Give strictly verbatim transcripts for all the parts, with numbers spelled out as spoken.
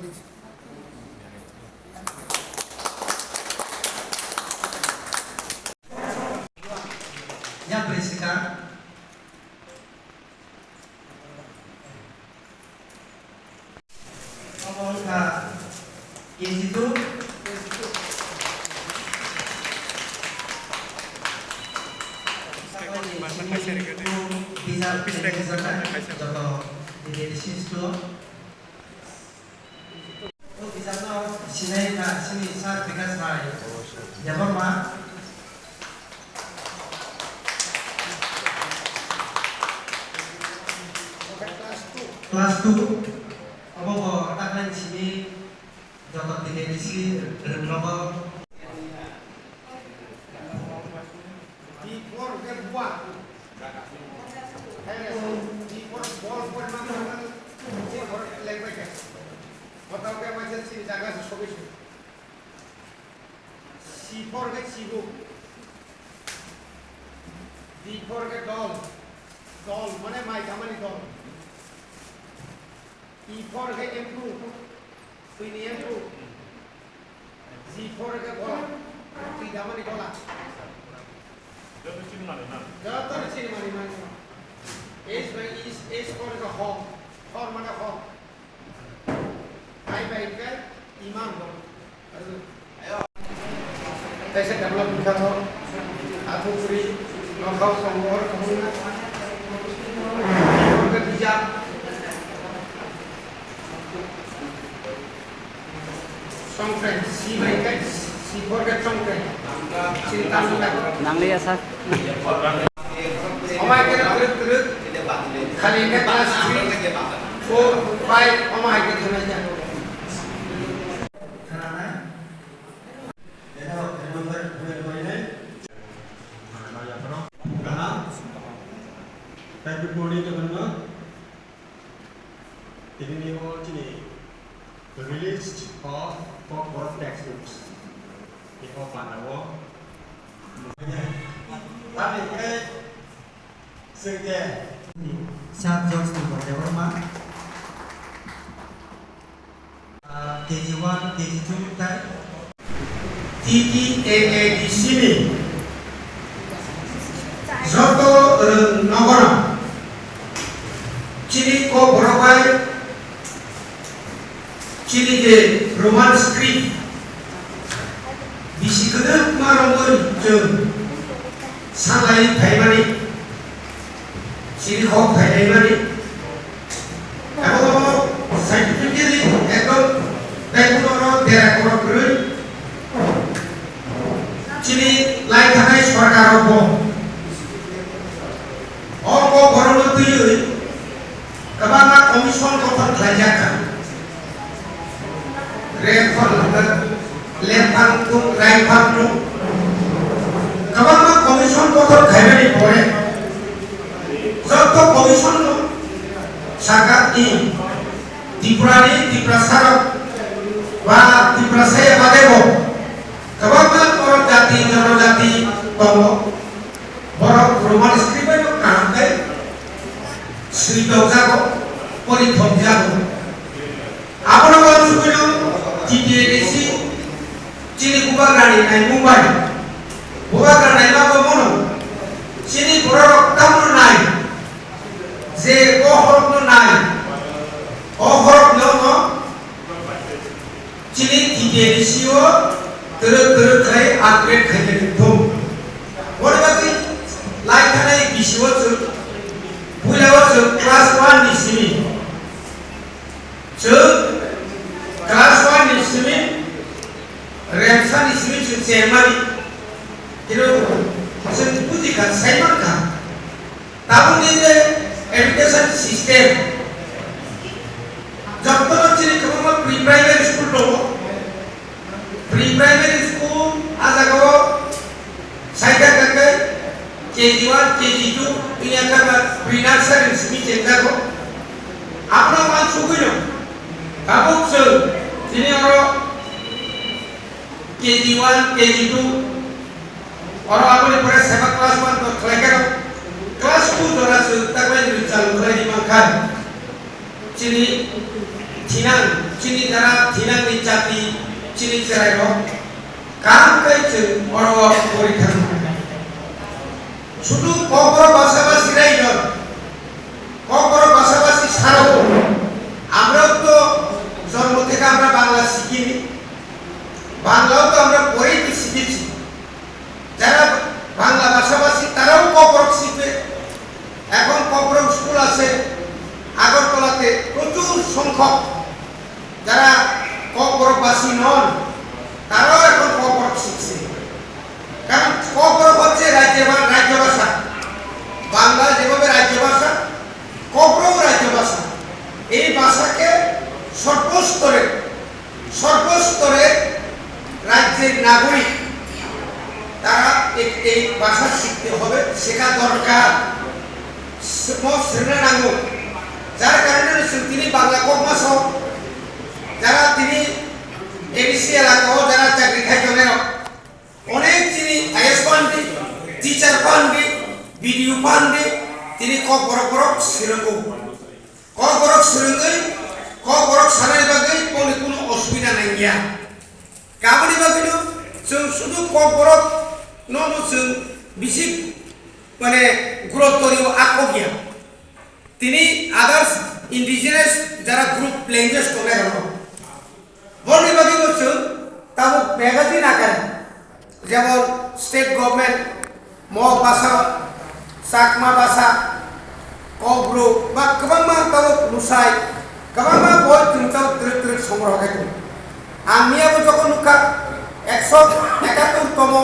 Yang Prinsika. Omo wngkha K G two. Bijap bijap joto D P L C school. O bijakno sinai wngkha chini sir Bikash Rai Debbarma. Class two. Obo bo taklai simi joto tini bisi rwngnogo. D four ke bua. D four bol bol ma ma ma. D four ke lek bai ke. Botau ke ma jel si jaga se sobi su. C four ke cibu. D four ke dol. Dol mane mai kamani dol. E four ke empu. Twi ni empu. G four ke gola. Twi damani gola. Joto ni chini mani mani. H by is, H four ke hor. Hor mane hor. I by ke imam dong. Kaisa develop wngkha kho, athuk kwrwi, nokhao tongo, oro kwbangma. Oro khe bijap. Chongkrai, si bai khe, si phor khe chongkrai. Sini tamo kha. Nangliya, sir. Omo hai khe twrwk twrwk. Khali khe class three, four, five, omo hai khe thangnaikha. Khananai. Kaham. Tei good morning, everyone. Tini ni o chini released o Kokborok textbooks. Ni o panda o. Tani khe sengke. Sir George Debbarma. Ah, K G one, K G two tai. T T A A D C ni joto rwng nogono chini Kokborok bai chini je Roman script bisi kwdwkma romwi chwng salai phaimani, chini kok phainaimani. Abo scientifically ekdom tei borok dera khorok kwrwi chini lai thanai sorkar rok bo o kok borok no twiwi kwbangma commission kothon khlaijak kha. Rephang, lephang tung, raiphang tung. Kwbangma commission kotor khaimani pore joto commission no saka i Tripura ni Tiprasa rok ba Tiprasa ya bagwi bo kwbangma borok jati, jonojati tongo. Borok Roman script bai no kaham khe swi tongjago, pori thokjago. Abono wansugwino T T A D C chini bubagrani nai Mumbai. Bubagra naima bo mono chini bororok tamno nai je o horokno nai, o horokno no chini T T A D C o twrwk twrwk khlai upgrade khaimani thung. Boni bagwi lai thanai bisi o chwng puila o chwng class one ni simi. Chwng class one ni simi, remsa ni simi chwng chengmani. Kino chwng buji kha, sai man kha. Tabukni je education system, jotono chini kwbangma pre-primary school tongo. Pre-primary school a jagao saikha kha khe K G one, K G two, wngya kha ba pre-nursery simi chengjago. Abono wansugwino tabuk chwng chini oro K G one, K G two, oro aboni pore seba class one to khlai khe class two jora chwng taklai ni chalu khlai ni mankha. Chini thinang Chini jara thinangni jati, chini cherairok, kaham khe chwng oro pori thangma. Sudu Kokborok basa basi raijor, Kokborok basa basi sarok, আমরাও তো জন্ম থেকে আমরা বাংলা শিখিনি, বাংলাও তো আমরা পড়েই তো শিখেছি। যারা বাংলা ভাষাভাষী তারাও ককবরক শিখবে। এখন ককবরক স্কুল আছে আগরতলাতে, প্রচুর সংখ্যক যারা ককবরকবাসী নন, তারাও এখন ককবরক শিখছে। কারণ ককবরক হচ্ছে রাজ্য ভা-, রাজ্য ভাষা। বাংলা যেভাবে রাজ্য ভাষা, ককবরকও রাজ্য ভাষা। এই ভাষাকে সর্বস্তরে, সর্বস্তরে রাজ্যের নাগরিক তারা এ-, এই ভাষা শিখতে হবে, শেখা দরকার। Mo srwngna nango. Jar karone no chwng tini Bangla kokma sok, jara tini A D C elaka o jara chakri khai tongnai rok, onek chini I A S phan di, teacher phan di, B D O phan di, tini kok borok borok srwngo. Kokborok swrwngwi, kokborok sanani bagwi boni kuno osubida nangya. Kaboni bagwino chwng sudu kokborok no no chwng bisi mane gurutto rio akogya. Tini others indigenous jara group language tongnai rokno. Boni bagwi bo chwng tabuk magazine akar, jemon state government, Mog basa, Chakma basa, Kokbru ba kwbangma tabuk Lusai, kwbangma boi chwng tabuk twrwk twrwk songroho khe tongo. Ang miyabo jokhon nukha ekso ekatur tomo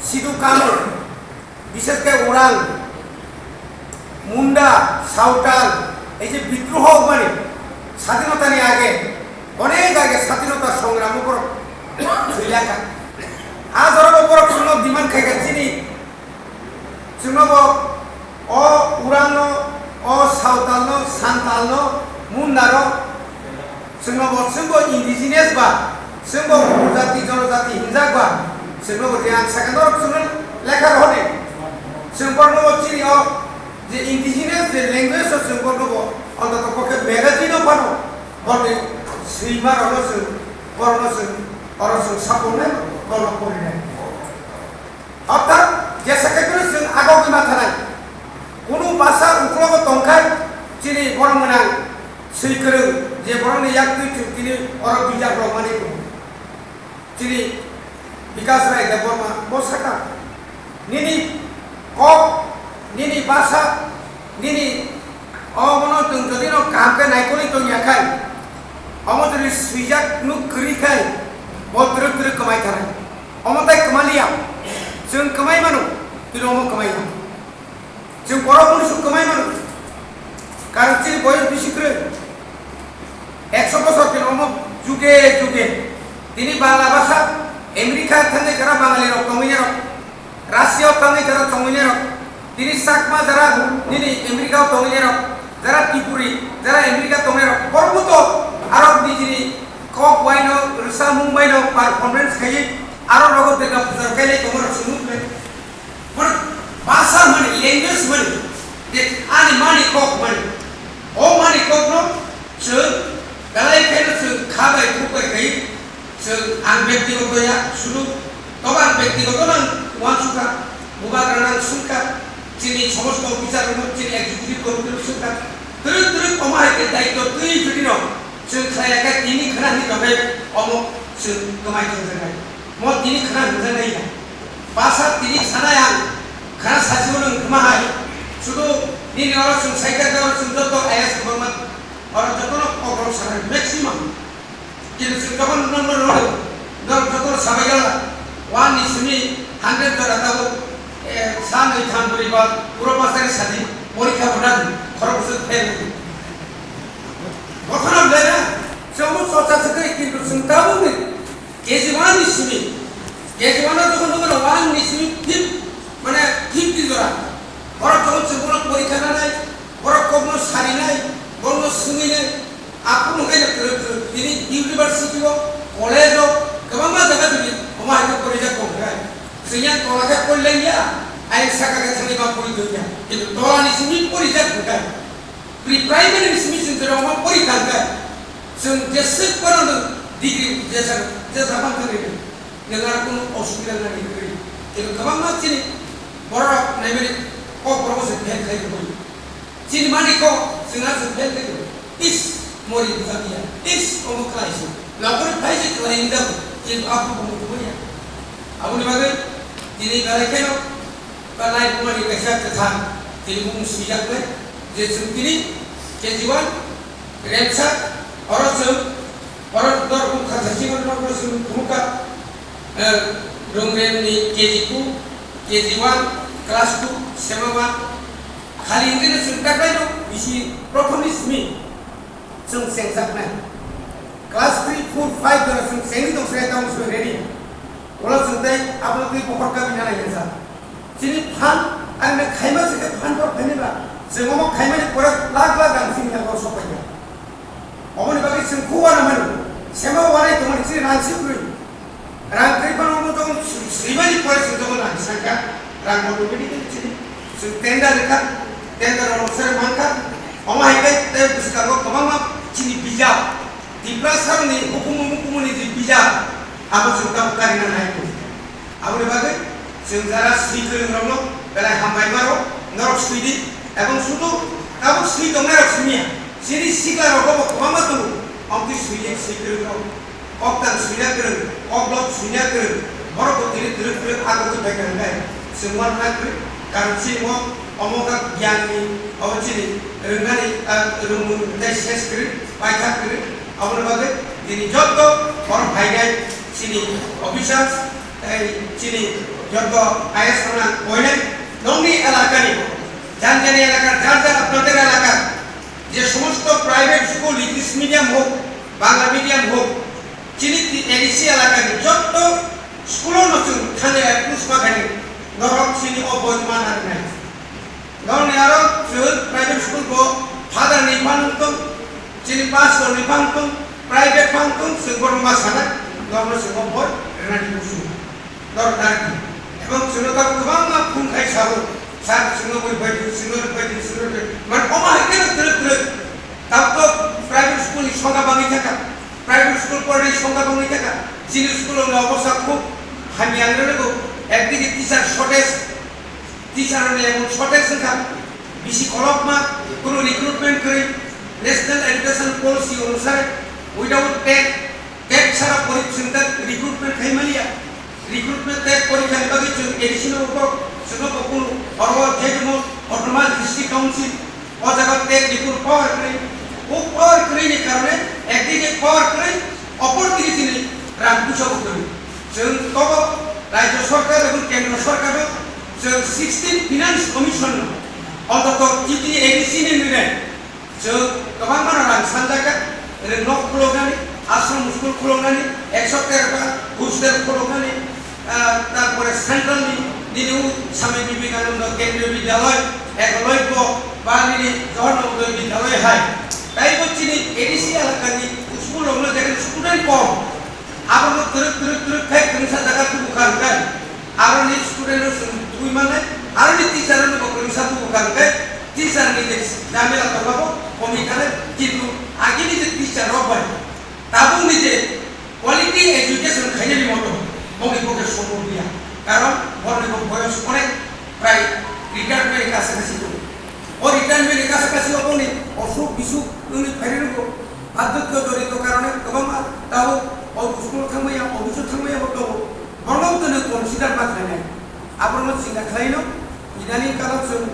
Sidhu Kanun, bishes khe Orang, Munda, Sawtal, ei je bidroho wngmani, sadhinotani age, onek age sadhinota songramo borok thwilakha. A jorao borok chwngno demand khaikha, chini chwngno bo o Urangno, o Sawtalno, Santalno, Mundaro, Chwngno bo, chwngbo indigenous ba, chwngbo upojati, jonojati hinjak ba, chwngno bo je ang sakha norok chwngno lekha rohordi. Chwng borokno bo chini o je indigenous je language o chwng borokno bo ontoto kokhe magazine o phano borokni swima rokno chwng, borokno chwng, oro chwng support nai, borokno porinai. Orthat jesa khe phano chwng agogwi ma thanai. Kunu basa uklogo tongkha chini borok gwnang swi kwrwng je borokni yaktwi chwng tini oro bijap rok mani tongo. Chini Bikas Rai Debbarma bo sakha, nini kok, nini basa, nini omono chwng jodi no kaham khe naikolwi tongya khai, omo jodi swijak nuk kwrwi khai, bo twrwk twrwk kwmai thanai. Omo tai kwmaliya, chwng kwmai mano, tini omo kwmai ya. Chwng borok mwnwi su kwmai mano, karon chini boyos bisi kwrwi. Ekso bosor tini omo juge juge. Tini Bangla basa, America thangwi jara Bangali rok tongwi rok, Russia o thangwi jara tongwi rok, tini Chakma jara nini America o tongwi rok, jara Tripuri, jara America tongwi rok, borok bo to aro nijini kok waino, rwchapmung baino performance khaiwi aro rogo Durga Puja khailai tongma rok chwng nukle. Bono bhasha hwnmani, language hwnmani, je ani mani kok hwnmani. O mani kokno chwng belai kheno chwng kha bai thuk bai khai chwng ang byaktigoto ya, sudu tobo ang byaktigoto nang uansukha, bubagra nang sungkha, chini somosto officer rokno, chini executive committee rok sungkha. Twrwk twrwk omo hai khe daityo twi jodi no chwng khlai ya khe tini khna hwnwi tongkhe omo chwng kwmai thangjaknai. Mo tini khna hwnjaknai ya. Basa tini sanai ang khna sachimo nwng kwma hai. Sudu nini oro chwng saikha, oro chwng joto I A S kwbangma, oro jotono kokrok sanai maximum. Kintu chwng jokhon nwng no rwdo, norok jotono sabai gala, one ni simi hundred jora tabuk, eh, sa nwi tham bwrwi ba puro pasari sadi porikha bo nang khorok bwswk fail wngdi. Bokhorok belai na, chwngno chorcha swkhe, kintu chwng tabukni K G one ni simi, K G one o jokhon nukgo one ni simi fifth, mane fifty jora. Borok jokhon chwng bono porikha nanai, borok kokno sarinai, borokno swngwinai, aphuru hwnkhe no twrwk twrwk tini university o, college o, kwbangma jaga tini omo hai khe porijak tongkha. Chwng yang tola khe porilainliya, ayang saka khe thangwi ma pori tongya. Kintu tola ni simi porijak hwnkhe. Pre-primary ni simi chwng jora omo pori thangkha. Chwng jeswk phano nwng degree jesa, jesa phano thangwi nwng, nwng aro kunu osubida nangni kwrwi. Tei kwbangma chini borok naimani kok borok se fail khai tongwi. Chini mani kok chwng aro se fail khai tongwi. Is mori bujak ya, is omo khlai se. Nokori phai se khlai ni jago, kintu aphuru bo mukumu ya. Aboni bagwi tini belai kheno belai bumani kaisa kwthar tini bumung swijak nai je chwng tini K G one Remsa, oro chwng, oro dor bukha thachi oro chwng phunukha, eh, Rungrem ni K G two, K G one, class two, sema one. Khali hwnkhe no chwng taklaino bisi prothom ni simi chwng chengjaknai. Class three, four, five jora chwng chengwi tong srai tong swi ready. Ulo chwng tei abono twi bokhor kabi nanai ya sa. Chini phan, ang na khaima se khe phan por khaini ba. Chwng omo khaimani pore lakh lakh rang chini yago sokpaiya. Omoni bagwi chwng khu wana mani. Sema wanai tongmani chini rang si kwrwi. Rang kwrwi phano omo tong swimani pore chwng tongmani rang sakha. Rang automatically chini. Chwng tender rikha. Tender rok sere mankha. Omo hai khe tei bwskango kwbangma chini bijap. Tiprasarni hukumu mukumuni je bijap, abo chwng tamo karina nai kho. Aboni bagwi chwng jara swi kwrwng rokno belai hambai maro, norok swi di, ebong sudu tabuk swi tongnai rok simi ya. Chini sikla rogo bo kwbangma tongo, omtwi swi ye swi kwrwng rok. Kok tang swina kwrwng, kok lok swina kwrwng, borok bo tini twrwk twrwk agotwi bai kha hwnkhe chwng uanna kwrwi, karon chini mo omo kha giyanni, obo chini rwngnani, ah, rwngmung tei ses kwrwi, paithak kwrwi. Aboni bagwi tini jotto borok phainai chini officers tei chini jotto I A S rokno ang koinai, nongni elakani, jani jani elakar, jar jar apnader elakar je somosto private school, English medium hok, Bangla medium hok, chini ti A D C elakani jotto school-o no chwng thani approach ma khaini norok chini o boi mana rwnai. Norokni aro chwng private school bo father ni phang tong, chini pastor ni phang tong, private phang tong, chwng borok ma sanai, norokno chwng o boi rwnani muchungo. Norok narwkdi. Ebong chwngno tabuk kwbangma phone khai sao, "Sir, chwngno boi bai di, chwngno bai di, chwngno bai di." Mane omo hai kheno twrwk twrwk. Tabuk private school ni songkha bangwi thangkha, private school porni songkha bangwi thangkha. Chini school ni obostha khub hamya wngwi rwgo. Ekdigi teacher shortage, teacher rokni emon shortage wngkha, bisi kolokma, kunu recruitment kwrwi, National Education Policy onusare, without TET, TET sara porikha chwng ta recruitment khai maliya. Recruitment TET porikha ni bagwi chwng A D C no bo, chwngno bo kunu oro je jemon Autonomous District Council, o jaga TET ni kunu power kwrwi. O power kwrwi ni karone ekdigi power kwrwi, opordige chini rang puisa bo kwrwi. Chwng tobo Rajya Sarkar ebong Kendra Sarkar no chwng sixteen Finance Commission no ontoto T T A D C ni nini chwng kwbangma rang sanjakha, ere nok khuloknani, ashram school khuloknani, ekso tero ta hostel khuloknani, ah, tarpore central ni nini o Swami Vivekananda Kendriya Vidyalaya, Ekalobya ba nini Jawaharlal Navodaya Vidyalaya hai. Taibo chini A D C elakani school rokno jekheno student kom, abono twrwk twrwk twrwk khai kwrwngsa jaga tubu kha hwnkhe, aroni student rok chwng tubui mannai, aroni teacher rokno bo kwrwngsa tubu kha hwnkhe, teacher ni je jamila tongma bo komi thane, kintu agini je teacher rok bai tabukni je quality education khainani moto bongni bokhe somor dia, karon borni bo boyos onek prai retirement ni kasa kasi tongo. O retirement ni kasa kasi o bongni osuk bisuk wngwi phairwrwgo, bardhotyo jorito karone kwbangma tabuk o school thangmaya, office o thangmaya bo tongo. Borno bo tini consider ma khlainai. Aborokno chinta khlaino, idani kalo chwng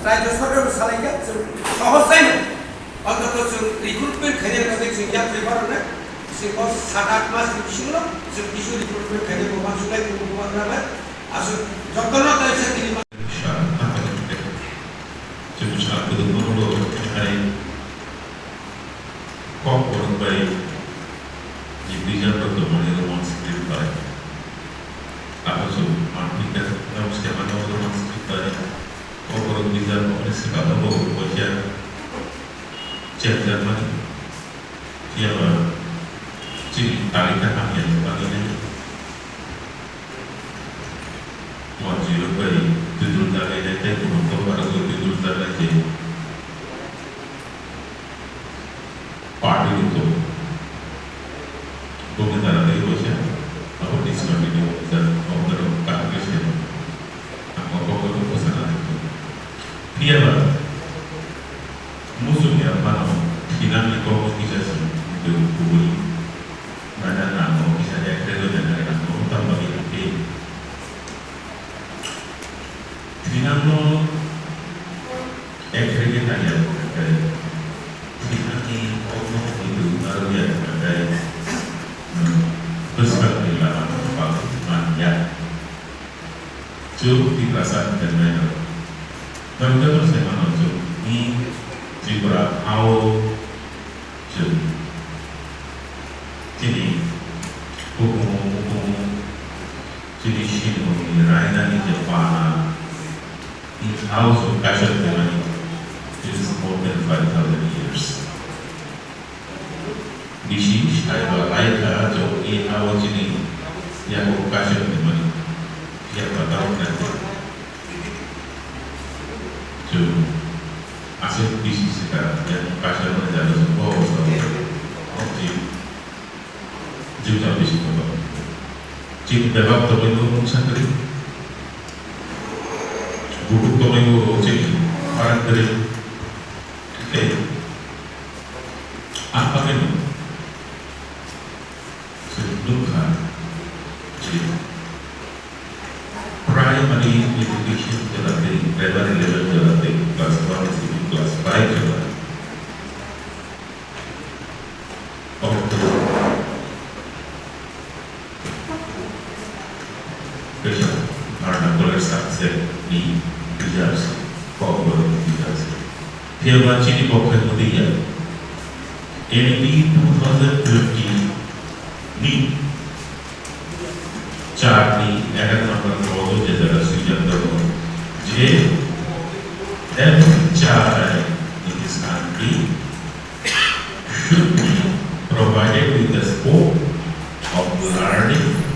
rajya sarkar bo salaikha, chwng sohos jaino. Ontoto chwng recruitment khainai bagwi chwng yapri baroknai. Chwng bo sat aath mas ni bisingo chwng kisu recruitment khainai bo uansuknai tongo bo uansuknai. Aswk jotono kaisa tini ma- Chwng sa kwdwkma rwgo hai kok borok bai ni vision rok tongmani rok uansuknai bai. Abo chwng manphi kha, tamo se mano rok uansuknai bai. Kok borok vision rok ni swkang bo bo boya. Chepjakmani. Phiya ba chini talika hamya ni bagwi le monjwi rok bai twidul jagai nai tei kubun kokma rok bai twidul jagai je party rok tongo. Mano, thinangni kokno kisa se twi kubui. Mano nango kisa ekre gwnang nango, tamo bagwi twi. Thinangno ekre gwnang ya, thinangni kokno twi narwk ya, bwswkni lama bang man ya. Chwng Tiprasa hinwi mano. Norok joto sai mano chwng ni Tripura hao chwng. Chini hukumu hukumu chini sinoni rainani je pana ni hao chwng kaisa tongmani, it is more than five thousand years. Bisi saiba laikha chwng e hao chini yago kaisa tongmani, phiya ba tamo khlai kha. Chwng aswk bisi swkang yang kaisa mani jaga chwng bo obo chwng jwngsa bisi kotor. Chini bebak tongwi bo mungsa kwrwi, bukhuk tongwi bo chini para kwrwi. Tei ang bagwi no chwng nukha je primary education jora tei primary level jora tei class one to class five jora obo kwrwi. Kaisa Arunachal subject ni teachers, kokborok teachers. Phiya ba chini kok khai mudi ya. N E P two thousand twenty ni char ni egaroh number clause o je jaga swijak tongo je every child in this country should be provided with the scope of learning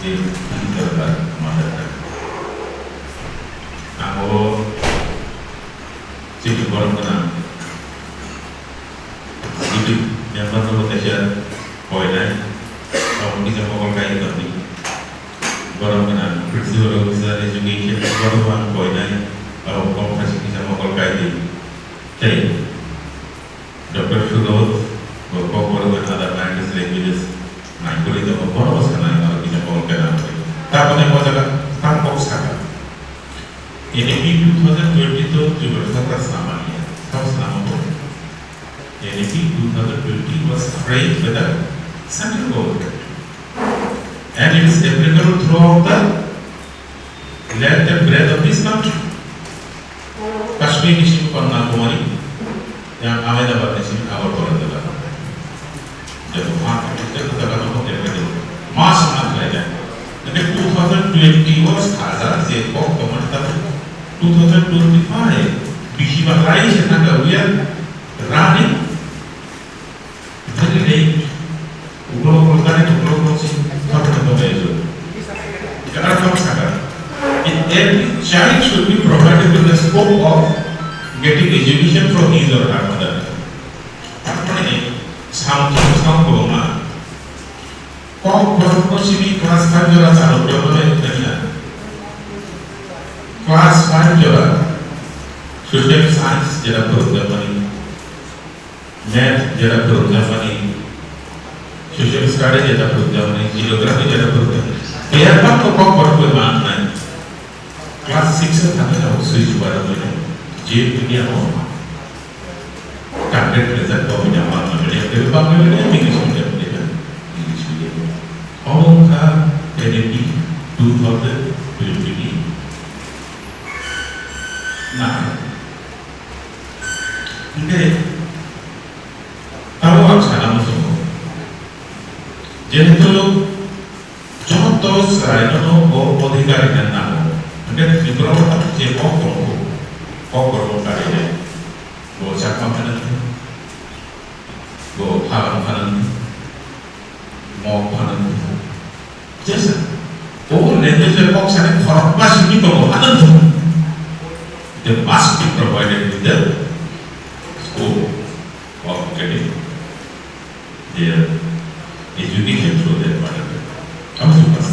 in his or her mother tongue. Ang o chini borok gwnang, executive member no bo kaisa koinai, abo kisa mokol kai tongdi. Borok gwnang principal officer education, borok bo ang koinai, abo kok khachi kisa mokol kai di. Tei Doctor Sudot, bo kokborok bai other ninety languages naikolwi tongo, bono bo sanai aro kisa kokborok kena wngnai. Tamoni o jaga tam kok saka. N E P two thousand twenty to Tripura Sorkar snamani ya. Tamo snamo bo. N E P two thousand twenty was framed by the central government. And it is applicable throughout the length and breadth of this country. Kashmir ni simi Kanyakumari, yang Ahmedabad ni simi Agartala jora. Jabo ha, jabo jaga no hotel ka jabo. Mas na khlai jai. Nake two thousand twenty o saja je kok tomani ta two thousand twenty-five bisi ba lai se na ka uya rani. Very late. Ukolok ukolok tani ukolok ukolok si thapna tonglaijak. Karak thap saka. Every child should be provided with the scope of getting education from his or her mother. Tamoni samung samung kwbangma. Kokborok no simi class five jora chalo, bebak lai tanya. Class five jora social science jera phwrwngjakmani. Math jera phwrwngjakmani, social study jera phwrwngjakmani, geography jera phwrwngjakmani. Phiya ba kok kok kok kok ma wngnai. Class six o thangwi abo switch bar wngwi je medium o target result bo medium Bangla medium tei Bangla medium English medium tei English medium. Omo wngkha N E P two thousand twenty ni nai. Hingke tabo ang sana muchungo, jehetu joto chwraino o odhikar rina nango, hingke Tripura o je kok tongo, kok tongo karinai, bo Chakma phano, bo Phalang phano, Mok phano. Jesa. O language kok sani khorokma simi tongo, ano thung. They must be provided with the scope of getting their education through their mother tongue. Amo thung.